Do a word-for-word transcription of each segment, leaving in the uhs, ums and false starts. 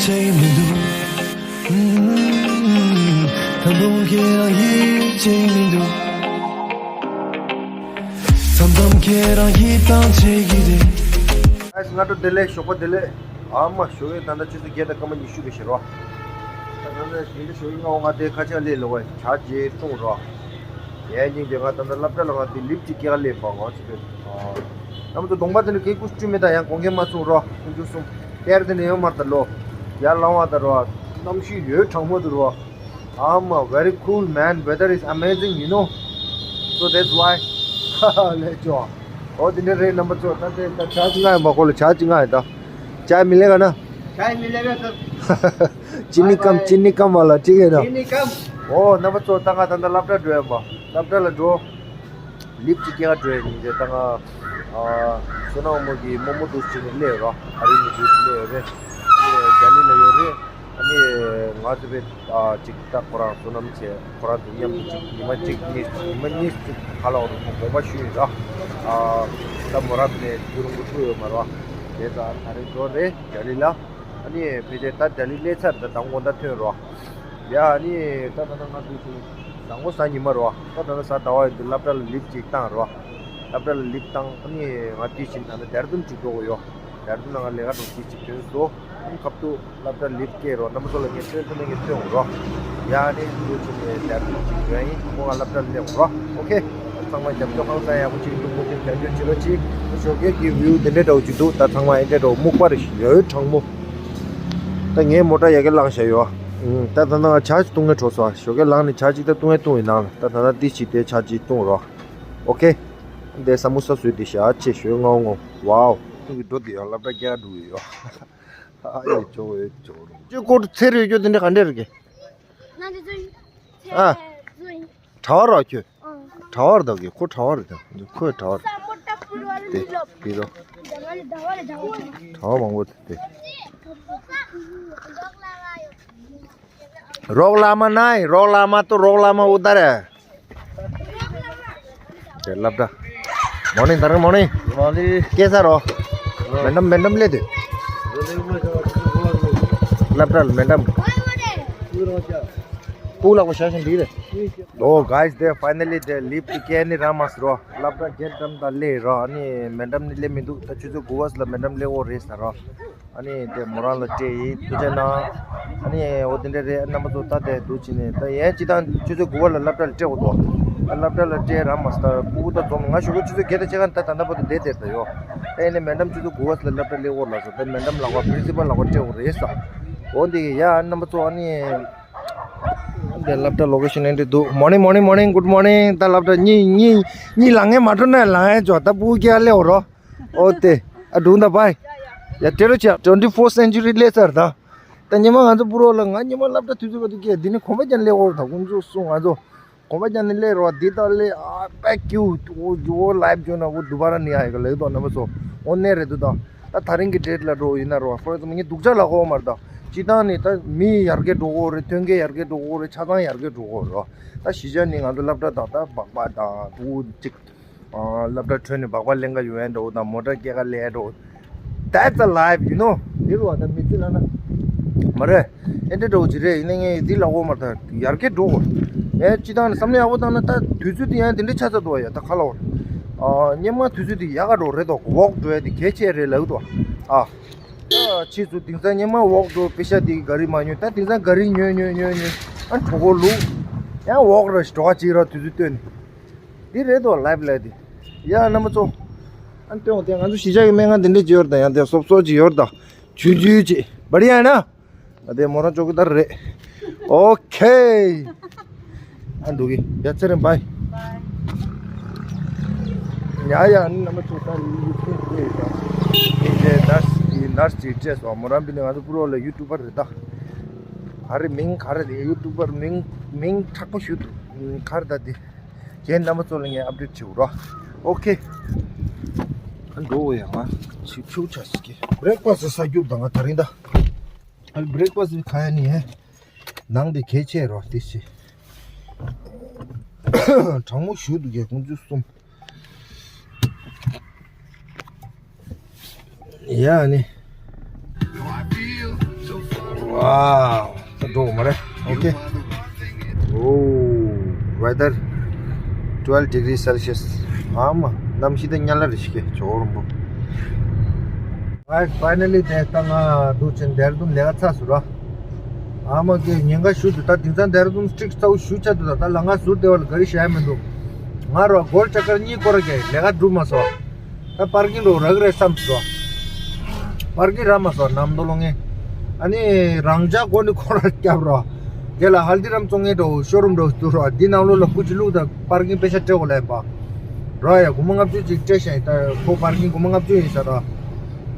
བྱེད་མི་འདུག་ད་དུང་ཁྱེད་རང་ཡིད་ཆེས་མི་འདུག་མཚམས་མཚམས་ཁྱེད་རང་ཡིད་ཐང་ཆད་ཀྱི་རེད། ཨ་སྔ་དྲོ་བདེ་ལེགས། ཞོགས་པ་བདེ་ལེགས། ཨ་མ་ཞོགས་ཀས་ད་ལྟ་ཆུ་ཚོད་བརྒྱད་དང་སྐར་མ་ཉི་ཤུ་རེད་ཤག་རོ། ད་ད་ལྟ་ཞིག་ལ་ཞོགས་ཀས་ང་ང་དེ་ཁ་ཆག་ལས་ལོ་བ་ཇ་རྗེས་བཏུང་རོ། ཡས་སྙིང་དེ་ང་ད་ལྟ་སློབ་གྲྭ་ལ་ང་དེ་ལིབ་ཅིག་སྐྱེལ་ལས་པ་ང་ཚོ་བས། ཨ་ནམ་ཚོ་གདོང་པ་དེ་ནི་སྐད་ཁུ་བཅུ་མེད་ད་ཡང་དགོངས་འགལ་མ་ཚོང་རོ། ཁུ་བཅུ་གསུམ་གཏེར་དེ་ནི་ཡོད་མར་ད་ལོ། ཡར་ལང་བ་ད་རོ། གནམ་གཤིས་ཡོད་གྲང་མོ་དུ་རོ། I'm uh, very cool, man. Weather is amazing, you know. So that's why. ལས་ཅོ། ཨོ་དེ་འདྲ་རེད་རྣམ་པ་ཚོ། ད་དེ་ད་ཇ་ཅིག་མངགས་ཡིན་པ། ཁོ་ལ་ཇ་ཅིག་མངགས་ཡིན་ད། ཇ་མི་ལེ་ག་ན། ཇ་མི་ལེ་ག་ད། ཅི་ནི་ཀམ། ཅི་ནི་ཀམ་བ་ལ་ཅི་གེ་ན། ཅི་ནི་ཀམ། ཨོ་རྣམ་པ་ཚོ་ད་ང་ད་ད་སློབ་གྲྭ་འགྲོ་ཡིན་པ། སློབ་གྲྭ་ལ་འགྲོ། ལིབ་ཅིག་སྐྱེལ་ག་འགྲོ་ཡིན་ཉིན་དེ་ད་ང་། ཨ་བསོད་ནམས་མོ་གི་རྨོ་མོ་འདུག་ཅིག་ནི་སླེབས་རོ། ཨ་རི་ནི་འདུག་སླེབས་རེད། ཨ་ནི་ལྡི་ལི་ལ་ཡོད་རེད། ཨ་ནི་ང་ཚོ་བས་ཨ་ཅིག་ད་ཁོ་རང་བསོད་ནམས་ཆེ། ཁོ་རང་དང་མཉམ་དུ་ཅིག་ཉི་མ་གཅིག་གཉིས། ཉི་མ་གཉིས་ཅིག་ཁ་ལག་རུ་དགོངས་པ་ཞུས་ཡིན་ར། ཨ་ད་མོ་རང་ནས་རྒྱུ་རུང་གི་ཐུག་ཡོད་མ་ར། དེ་ད་ད་རེས་འགྲོ་རེད་ལྡི་ལི་ལ། ཨ་ནི་ཕལ་ཆེར་ད་ལྡི་ལི་སླེབས་ཚར། ད་དང་པོ་ད་ཐོན་རོ། ཡ་ཨ་ནི་ད་ད་ད་ང་དུས་ཚོད་བཟང་པོ་གཟའ་ཉི་མ་རོ། ད་ད་ད་གཟའ་ཟླ་བ་ཡིན་དུས་སློབ་གྲྭ་ལ་ལིབ་ཅིག་བཏང་རོ། སློབ་གྲྭ་ལ་ལིབ་བཏང་། ཨ་ནི་ང་དུས་ཕྱིན་ད་ད་ལྡེ་ར་ལྡུན་ཅིག་འགྲོ་དགོས་ཡོད། ལྡེ་ར་ལྡུན་ལ་ང་ལས་ཀ་འགྲོ་དུས་ཅིག་དོན་སོ། ཨ་ནི་ཁབ་ཏུ་སློབ་གྲྭ་ལིབ་སྐྱེལ་རོ། རྣམ་པ་ཚོ་ལ་ངས་ཐོན་ཐུབ་ན་ངས་ཐོན་འོང་རོ། ཡ་ཨ་ནི་དུས་ཕྱིན་ནས་ལྡེ་ར་ལྡུན་ཅིག་འགྲོ་ཡིན། ཁོ་ང་སློབ་གྲྭ་ལ་སླེབས་འོང་རོ། ཨོ་ཁེ། ཚང་མ་རྒྱབ་སྐྱོར་ཧང་སང་ཡག་པོ་ཅིག་ཐུབ་པོ་ཅིག་རྒྱབ་སྐྱོར་བྱེད་རོགས་གྱིས། ཞོགས་ཀས་ཀྱི་བིའུ་འདི་འདྲ་འདྲ་བོ་ཅིག་འདུག་ད་ཚང་མ་ཨེ་འདྲ་འདྲ་བོ་སྨུག་པ་རེ་ཞིག་ཡོད་གྲང་མོ། ད་ངའི་མོ་ཊ་ཡ་གི་ལངས་བཞག་ཡོད། ཨུམ། ད་ད་ནང་ཇ་ཅིག་བཏུང་ངེ་བྲོ་སོང་། ཞོགས་ཀས་ལངས་ནས་ཇ་ཅིག་ད་བཏུང་ངེ་བཏུང་ཡིན་ནང་ལ། ད་ད་ད་ཏི་ཅིག་དེ་ཇ་ཅིག་བཏུང་རོགས། ཨོ་ཁེ། འདི་ས་མོ་ས་བཟོས་དེ་ཞག་ཆེ་ཞོད་ངའོ་ངོ་ཝའོ། ཐུག་གི་འགྲོ་དེ་ཡོད། སློབ་གྲྭ་རྒྱག་འགྲོ་གི་ཡོད། ཨ་ཡོད་ཅོ་ཡོད་ཅོ། ཅོ་ཀོ་ཚེ་རིང་ཡོད་འདི་འདྲ་ག་འདྲ་རེད་གི། ཨ། གྲྭ་བ་ར་ཁྱོད། གྲྭ་བ་རེད་ད་གི། ཁོ་གྲྭ་བ་རེད་ད། ཁོས་གྲྭ་བ་རེད། དེ་དེ་རོ། གྲྭ་བ་མང་པོ་དེ། རོགས་བླ་མ་ནའི་རོགས་བླ་མ་ཏོ་རོགས་བླ་མ་ཨུ་ད་རེ། དེ་སློབ་གྲྭ། མོ་ནིང་། ད་རང་མོ་ནིང་། མོ་ནིང་། སྐད་ས་རོ། མེ་ཌམ་མེ་ཌམ་སླེབས་དུས། སློབ་གྲྭ་ལ་མེ་ཌམ། སྤུ་ལག་པ་ཤ་ཞིང་འདི་རེད། Oh guys, they finally they leave to Kenny Ramas རོ། སློབ་གྲྭ་རྒྱལ་འགྲམ་དང་སླེབས་རོ། ཨ་ནི་མེ་ཌམ་ནི་སླེབས་མི་འདུག་ད་ཆུ་ཚོད་དགུ་པ་ལ་མེ་ཌམ་སླེབས་འོ་རེད་ཟེར་རོ། ཨ་ནི་དེ་མོ་རང་ལ་སྤྲད་ཡིན། ཐུགས་རྗེ་གནང་། ཨ་ནི་འོ་དེ་འདྲ་རེད། རྣམ་པ་ཚོ་ད་དེ་འདུག་ཅི་ནས་ད་ཡན་སྤྱི་བཏང་ཆུ་ཚོད་དགུ་པ་ལ་སློབ་གྲྭ་ལ་སྤྲད་འོ་དོ། ད་སློབ་གྲྭ་ལ་སྤྲད་ར་མ་སྟ་ཕྲུ་གུ་ད་འཛོམས། ང་ཞོགས་པ་ཆུ་ཚོད་བརྒྱད་དང་ཕྱེད་ཀ་ད་ད་ལྟ་བར་དུ་བསྡད་བསྡད་ད་ཡོད། ཨ་ནི་མེ་ཌམ་ཆུ་ཚོད་དགུ་པ་ལ་སློབ་གྲྭ་སླེབས་འོ་ལ་ས། ད་མེ་ཌམ་ལགས་པ་པི་རིན་སི་པལ་ལགས་པ་སྤྲད་འོ་རེད་ས། འོ་འདི་ཡ་རྣམ་པ་ཚོ། ཨ་ནི་འདི་སློབ་གྲྭ་ལོ་ཀེ་ཤན་འདི་འདུག Morning, morning, morning, good morning. ད་སློབ་གྲྭ་གཉིས་གཉིས་གཉིས་ལངས་ངེས་མ་འགྲོ་ན་ལངས་ཡ་ཅོ། ད་ཕྲུ་གུ་སྐྱེལ་སླེབས་འོ་རོ། ཨོ་དེ། ཨ་སྒྲུང་ད་བའི། ཡ་དེ་རུ་ཆ་twenty-first century སླེབས་ཚར་ད། ད་ཉི་མ་ང་ཚོ་པུ་རོ་ལ་ང་ཉི་མ་སློབ་གྲྭ་དུས་ཚོད་བར་དུ་སྐྱེལ། འདི་ནི་གོམ་པ་ཅན་སླེབས་འོ་རོ། ད་ཁོང་ཚོ་གསུང་ང་ཚོ་གོམ་པ་ཅན་ནི་སླེབས་རོ། འདི་ད་སླེབས་ཨ་པེ་ཀྱུ་འོ་འོ་ལའིབ་ཇོ་ན་འོ་དུ་བ་ར་ནི་ཨ་ཡི་ག་ལེགས་དོ་རྣམ་པ་ཚོ། འོ་ནས་རེད་འདུག་ད། ད་ད་རིང་གི་ཌེ་ཊི་ལ་འགྲོ་ཡིན་ན་རོ། ཕོར་ཨེག་ཛམ་པལ་ངས་སྡུག་ཅག་ལ་གོ་མར་ད། སྤྱི་བཏང་ནི་ད་མི་ཡར་རྒྱས་འགྲོ་གོ་རེད། ཐོན་སྐྱེད་ཡར་རྒྱས་འགྲོ་གོ་རེད། ཆ་ཚང་ཡར་རྒྱས་འགྲོ་གོ་རོ། ད་གཞིས་ཆགས་ནི་ང་ཚོ་སློབ་གྲྭ་ད་ད་སྦག་སྦག་ད་འོ་ཅིག་ཨ་སློབ་གྲྭ་ཁྲོད་ནས་སྦག་སྦག་ལེན་ག་ཡོང་ཡ་འགྲོ་དང་། མོ་ཊ་སྐྱེལ་ག་སླེབས་འགྲོ། That's a life, you know. འདི་རུ་བ་ད་མི་ཚེ་ལ་ན། མ་རེད། ཨེ་འདྲ་འགྲོ་ཅི་རེད། ཡིན་ན་ངས་འདི་ལ་འོ་མ་ད་ཡར་རྒྱས་འགྲོ་གོ། ངས་སྤྱི་བཏང་ནས་བསམ་བློ་ཡག་པོ་བཏང་ན་ད་དུས་ཚོད་འདི་ཡང་དེ་འདྲ་ཆ་ཚ་འདུག་ཡ། ད་ཁ་ལོ། ཨ་སྙེ་མ་དུས་ཚོད་འདི་ཡག་ག་འགྲོ་རེད་དོ། ཝོག་འགྲོ་ཡ་འདི་གལ་ཆེ་རེད་ལབ་འདུག་ཨ། ད་ཕྱིས་སུ་དེང་སང་སྙེ་མ་ཝོག་འགྲོ་པེ་ཤ་འདི་ག་རི་མ་ཉོས། ད་དེང་སང་ག་རི་ཉོས་ཉོས་ཉོས་ཉོས། ཨ་གྲོད་ཁོག་ལུག་ཡང་ཝོག་ར་ཞིག་འགྲོ་ག་ཅིག་ར་དུས་ཚོད་བཏོན་ནས། འདི་རེད་དོ་ལའིབ་ལ་འདི། ཡ་རྣམ་པ་ཚོ། ཨ་སྟོན་འོང་དེ་ང་ཚོ་གཞིས་ཆགས་ཀྱི་སྨན་ཁང་འདི་འདྲས་ཅིག་ཡོད་རེད་ད། ཡང་དེ་སོབ་སོབ་ཅིག་ཡོད་རེད་ད། ཆུང་ཆུང་ཅིག་བ་རི་ཡ་ན། ཨ་དེ་མོ་རང་ཅོ་ཀི་ཏར་རེད། ཨོ་ཁེ། ཨ་འདུག་གི་ཡ་ཚེ་རིང་བྷའི། ཡ་ཡ་རྣམ་པ་ཚོ་ད་ཡུ་ཊུབ་རེད་ད། ཨིན་ཇེ་ནར་སི་ནར་སི་ཅིག་བྱས་སོང་། མོ་རང་བི་ནི་ང་ཚོ་པུ་རོ་ལ་ཡུ་ཊུབ་པར་རེད་ད། ག་རེ་མིང་ག་རེ་རེད། ཡུ་ཊུབ་པར་མིང་མིང་མཁྲེགས་པོ་ཞུ་འདུག་ག་རེ་ད་དེ། ཁྱེད་རྣམ་པ་ཚོ་ལ་ངས་ཨབ་ཌེཊ་བྱེད་འོ་རོ། ཨོ་ཁེ། ཨ་འགྲོ་འོ་ཡ། ང་ཆི་ཁྱུ་ཆ་སི་ཀེ་བྷི་རེག་ཕ་སི་ས་རྒྱུག་དང་ང་ད་རིང་ད། ཨ་བྷི་རེག་ཕ་སི་ཁ་ཡ་ནི་ཧེ། ནང་དེ་གལ་ཆེ་རོ་དེ་ཆེ། གྲང་མོ་ཞུ་འདུག་གེ་ཁོང་ཚོ་གསུམ། ཡ་ནི། ཨ། ད་འགྲོ་མ་རེད། ཨོ་ཁེ། ཨོ། Weather twelve degree Celsius. ཨ་མ། གནམ་གཤིས་ད་ཉ་ལ་རེ་ཞིག་གེ་ཇོ་རོང་པོ། Guys, finally དེ་ད་ང་འདུག་ཅིང་ལྡེ་ར་ལྡུན་ལས་ཀ་ཚར་སོང་ར། ཨ་མ་གི་ཉེན་ཁ་ཞུ་དུ་ད་དེང་སང་ལྡེ་ར་ལྡུན་སི་ཊིག་རྩ་བོ་ཞུ་ཆ་དུ་ད་ད་ལ་ང་ཟུར་དེ་བ་ལ་ག་རེ་བྱ་ཡ་མི་འདུག་ང་རོ་གོལ་ཊ་ཀར་གཉིས་སྐོར་གི་ལས་ཀ་འགྲུབ་མ་སོང་། ད་པར་ཀིང་རོ་རག་རེད་བསམ་སོང་། པར་ཀིང་རག་མ་སོང་ནམ་དུ་ལོ་ངེ། ཨ་ནི་རང་ཅག་སྒོ་ནི་ཁོ་ར་སྐྱབས་རོ། དེ་ལ་ཧལ་དི་རམ་བཙོང་ངེ་འགྲོ་ཤོ་རུམ་འགྲོ་སྟུ་རོ་འདི་ནང་ལོ་ལ་སྐུ་ཅི་ལུག་ད་པར་ཀིང་པེ་ཤ་སྤྲད་གོ་ལ་ཡིན་པ། རོ་ཡ་སྒོར་མོ་ལྔ་བཅུ་ཅིག་སྤྲད་ཤ་ཡིན་ད་ཁོ་པར་ཀིང་སྒོར་མོ་ལྔ་བཅུ་ཡིན་ས་རོ།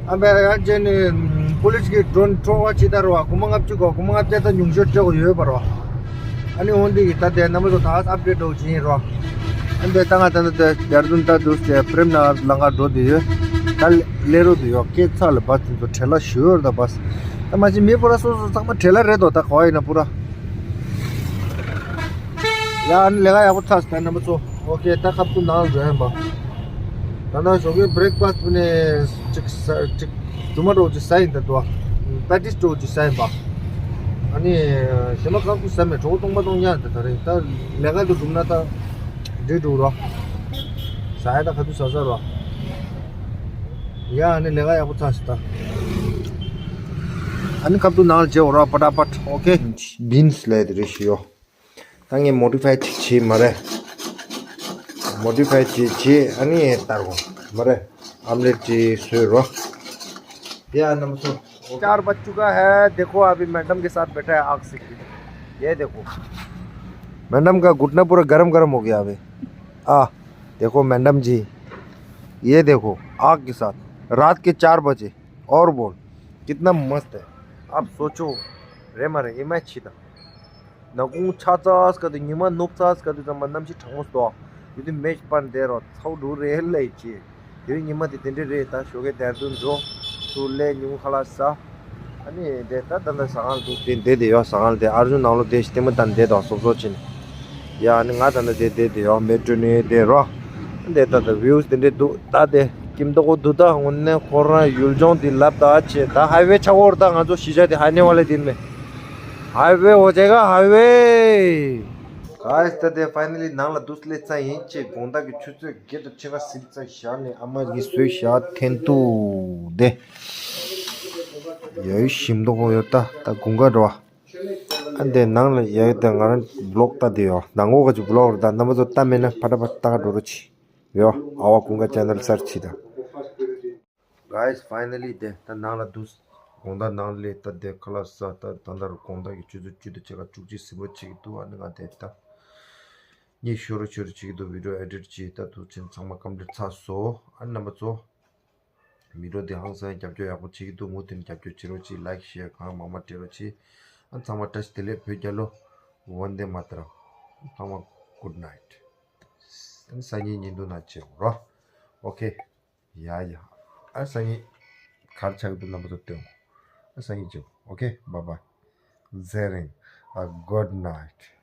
ཨ་བས་ཡང་ཅེ་ནི་པུ་ལིས་ཀྱི་ཌོན་ཊོ་བ་ཅི་ད་རོ་བ་སྒོར་མོ་ལྔ་བཅུ་གོ་སྒོར་མོ་ལྔ་བཅུ་ད་ཉུང་ཤོས་སྤྲད་གོ་ཡོད་པ་རོ། ཨ་ནི་འོན་ཏེ་གི་ད་དེ་རྣམ་པ་ཚོ་ད་ཨབ་ཌེཊ་འགྲོ་བྱེད་ཡིན་རོ། ཨ་འདི་ད་ང་ད་ནི་དེ་ལྡེ་ར་ལྡུན་ད་འདུག་སེ་པྲེམ་ནགར་ལ་ང་འགྲོ་དུ་ཡོད། ད་ལེ་རོ་དུ་ཡོད་སྐད་ཚགས་ལ་བ་ཚིན་ཚོ་བྲེལ་ལ་ཞུ་ཡོད་ད་བ། ད་མ་གཞི་མི་པོ་ར་སོ་སོ་ཚང་མ་བྲེལ་ལ་རེད་དོ་ད་ག་བ་ཡིན་ན་པུ་ར། ཡ་ཨ་ནི་ལས་ཀ་ཡག་པོ་ཚར་སོང་ད་རྣམ་པ་ཚོ། ཨོ་ཁེ་ད་ཁབ་ཏུ་ནང་འགྲོ་ཡིན་པ། ད་ནང་ཞོགས་ཀའི་བྷི་རེག་ཕ་སི་ཊི་བུ་ནས་ཅིག་ས་ཅིག་ཇུ་མ་འགྲོ་ཅིག་ཟ་ཡིན་ད་དུ་བ། པེ་ཏིས་འགྲོ་ཅིག་ཟ་ཡིན་པ། ཨ་ནི་ཞེ་མ་ཁག་ཏུ་ཟ་མེད་གྲོགས་སྟོང་པ་སྟོང་ཉག་ད་ད་རེད་ད་ལས་ཀ་དུ་འགྲུབ་ན་ད་འདྲེ་འགྲོ་རོ། ཟ་ཡ་ད་ཁ་ཏུ་ཟ་ཟ་རོ། ཡ་ཨ་ནི་ལས་ཀ་ཡག་པོ་ཚར་སོང་ད། ཨ་ནི་ཁབ་ཏུ་ནང་ལ་བྱེད་འོ་རོ་པ་ཏ་པ་ཨོ་ཁེ། བིན་སི་ལས་དེ་རེ་ཞུ་ཡོ། ད་ངས་མོ་ཌི་ཕའི་ཅིག་བྱེད་མ་རེད། མོ་ཌི་ཕའི་ཅིག་བྱེད་ཨ་ནི་ལྟར་གོ་མ་རེད། ཨམ་ལེ་ཊི་ཅིག་བཟོས་རོ། དེ་ཨ་ནམ་སོ། चार बज चुका है। देखो अभी मैडम के साथ बैठा है आग सेक के। ये देखो। मैडम का घुटना पूरा गरम गरम हो गया अभी। आ देखो मैडम जी, ये देखो आग के साथ रात के चार बजे। और बोल, कितना मस्त है। आप सोचो रे मारे इमेज छिदा। ནག་ཁུང་ཆགས་ཚར་སྐབས་དུ་ཉི་མ་ནུབ་ཚར་སྐབས་དུ་ཙམ་པ་གནམ་གཤིས་གྲང་མོ་སོ། ཡུལ་དུ་མེ་སྤར་འདས་རོ་ཚའུ་འགྲོ་རེད་ལེ་ཅི། དེ་རིང་ཉི་མ་དེ་དེ་འདྲ་རེད་ད་ཞོགས་ཀས་དེར་དུ་འགྲོ། ཚུར་སླེབས་ཉིན་མོ་ཁ་ལག་ཟ། ཨ་ནི་དེ་ད་ད་ལྟ་ཟ་ཁང་དུ་དེ་འདས་དེ་ཡོད་ཟ་ཁང་དེ་ཨར་ཇུན་ནང་ལོ་དེ་ཞི་དེ་མོ་ད་འདས་དོ་སོབ་སོབ་ཕྱིན། ཡ་ཨ་ནི་ང་ད་ལྟ་དེ་དེ་དེ་ཡོད་མེ་ཊོ་ནི་དེ་རོ། འདས་ད་ད་བིའུ་སི་དེ་འདྲ་འདུག་ད་དེ་ཀིམ་ཏོ་ཀོ་འདུག་ད་དངོས་གནས་ཁོ་རང་ཡུལ་ལྗོངས་དེ་ལབ་ད་ཆེ་ད་ཧའི་ཝེ་ཆགས་འོར་ད་ང་ཚོ་གཞིས་ཆགས་དེ་ཧའི་ནེ་བ་ལེ་དེ་མེ། हाईवे हो जाएगा हाईवे। Guys ད་དེ་ཕའི་ནལ་ལི་ནང་ལ་འདུག་སླེབས་ཚར་ཡིན་ཅེས་དགོང་དག་གི་ཆུ་ཚོད་བརྒྱད་དང་ཕྱེད་ཀ་ཟིན་ཚར་བཞག་ནས་ཨ་མ་གིས་བཟོས་བཞག་འཐེན་ཐུག་དེ། ཡོད་ཞིམ་མདོག་ཡོད་ད་ད་དགུན་ཁ་འགྲོ་བ། ཨ་འདས་ནང་ལ་ཡོད་ད་ང་རང་བི་ལོག་ལྟ་དེ་ཡོད་ནང་འོག་ག་ཅིག་བི་ལོག་རེད་ད་རྣམ་པ་ཚོ་ལྟ་མེད་ན་ཕ་ཏ་ཕ་ཏ་ག་འགྲོ་རོགས་གྱིས། ཡོ། ཨ་བ་ཀུན་དགའ་ཅེ་ནལ་གསར་བྱེད་དང་། Guys, finally དེ་ད་ནང་ལ་འདུག་དགོང་དག་ནང་ལས་ད་དེ་ཁ་ལག་ཟ་ད་ད་ལྟ་རུ་དགོང་དག་གི་ཆུ་ཚོད་བཅུ་དང་ཕྱེད་ཀ་བཅུ་གཅིག་ཟིན་པོ་བྱེད་ཀྱི་འདུག་ཨ་ནི་ང་དེ་ད་གཉིད་ཤོར་རུ་ཤོར་རུ་བྱེད་ཀྱི་འདུག་བི་ཌིའོ་ཨེ་ཌིཊ་བྱེད་ད་འདུག་ཅིང་ཚང་མ་ཀམ་པི་ལིཊ་ཚར་སོང་ཨ་ནི་རྣམ་པ་ཚོ། མི་རོ་དེ་ཧང་སང་རྒྱབ་སྐྱོར་ཡག་པོ་བྱེད་ཀྱི་འདུག་མུ་མཐུད་རྒྱབ་སྐྱོར་བྱེད་རོགས་གྱིས། ལའིཀ་ཤེར་གང་མང་མང་སྤྲད་རོགས་གྱིས། ཨ་ཚང་མ་བཀྲ་ཤིས་བདེ་ལེགས་བོད་རྒྱལ་ལོ། ཝན་དེ་མ་ཏརམ། ཚང་མ་གུཌ་ནའིཊ། ཨ་སང་ཉིན་ཉིན་དུ་ན་བྱེད་རོགས། ཨོ་ཁེ། ཡ་ཡ། ཨ་སང་ཉིན་གར་ཆགས་འདུག་རྣམ་པ་ཚོ་སྟོན། ཨ་སང་ཉིན་བྱེད། ཨོ་ཁེ། བཱའི་བཱའི། ཛེ་རིང་། ཨ་གུཌ་ནའིཊ།